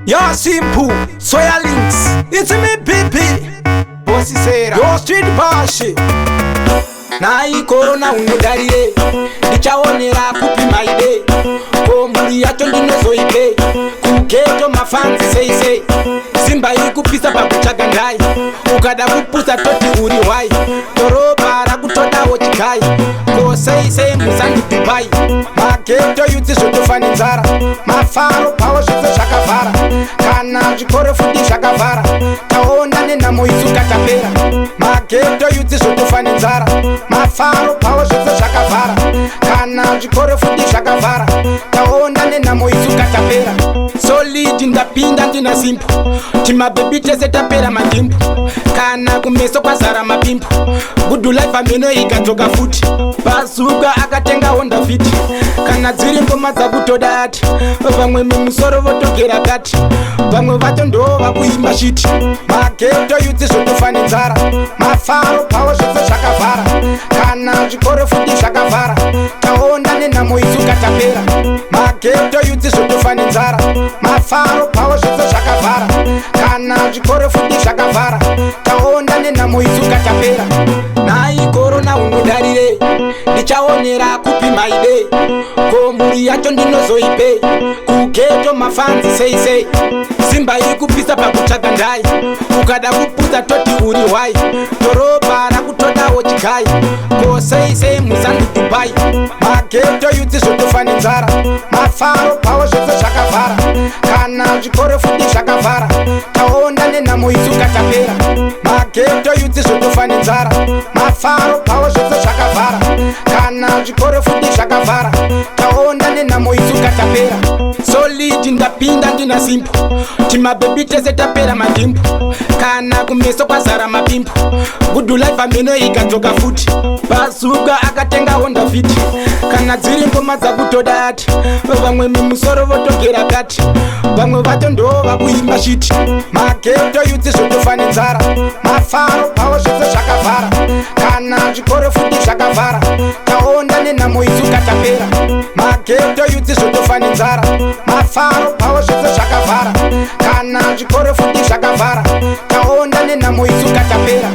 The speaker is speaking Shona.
Yo simple, soya links. It's me PP. Bossy Sarah. Yo street bashi. Nai corona unodarire. Ndichaonera kupi maide. Ko mhuri yacho ndinozoipe. Kugeto mafanzi sei sei. Simba iri kupisa pakutsvaga ndai. Ukada kupusa toti uri hwai. Dhorobha rakutodawo chigai. Ko sei sei muzangi Dubai. Mageto youth zvotofa nenzara. Mafaro pawo zvese zvakavhara. Kana zvikoro futi zvakavhara. Taona nenhamo isu katapera. Mageto youth zvotofa nenzara. Mafaro pawo zvese zvakavhara. Kana zvikoro futi zvakavhara. Taona nenhamo isu katapera. Solid ndapinda ndina simple. Timabhebi tese tapera madhimbu. Kana kumeso kwazara mapimpu. Good life ameno ikadzoka futi. Bazuka akatenga Honda Fit. Kana dziri ngoma dzakutoda ati. Vamwe mumusoro votogera kati. Vamwe vacho ndo vakuimba shit. Mageto youth zvotofa nenzara. Mafaro pawo zvese zvakavhara. Kana zvikoro futi zvakavhara. Taona nenhamo isu katapera. Mageto youth zvotofa nenzara. Mafaro pawo zvese zvakavhara. Kana zvikoro futi zvakavhara. Taona nenhamo isu katapera. Nai corona unodarire. Ndichaonera kupi maide. Ko mhuri yacho ndinozoipe. Kugeto mafanzi sei sei. Simba iri kupisa pakutsvaga ndai. Ukada kupusa toti uri hwai. Dhorobha rakutodawo chigai. Ko sei sei muzangi Dubai. Mageto youth zvotofa nenzara. Mafaro pawo zvese zvakavhara. Kana zvikoro futi zvakavhara. Taona nenhamo isu katapera. Mageto youth zvotofa nenzara. Mafaro pawo zvese zvakavhara. Kana zvikoro futi zvakavhara. Taona nenhamo isu katapera. Solid ndapinda ndina simple. Timabhebi tese tapera madhimbu. Kana kumeso kwazara mapimpu. Good life ameno ikadzoka futi. Bazuka akatenga Honda Fit. Kana dziri ngoma dzakutoda ati. Vamwe mumusoro votogera kati. Vamwe vacho ndo vakuimba shit. Mageto youth zvotofa nenzara. Mafaro pawo zvese zvakavhara. Kana zvikoro futi zvakavhara. Taona nenhamo isu katapera. Mageto youth zvotofa nenzara. Mafaro pawo zvese zvakavhara. Kana zvikoro futi zvakavhara. Taona nenhamo isu katapera.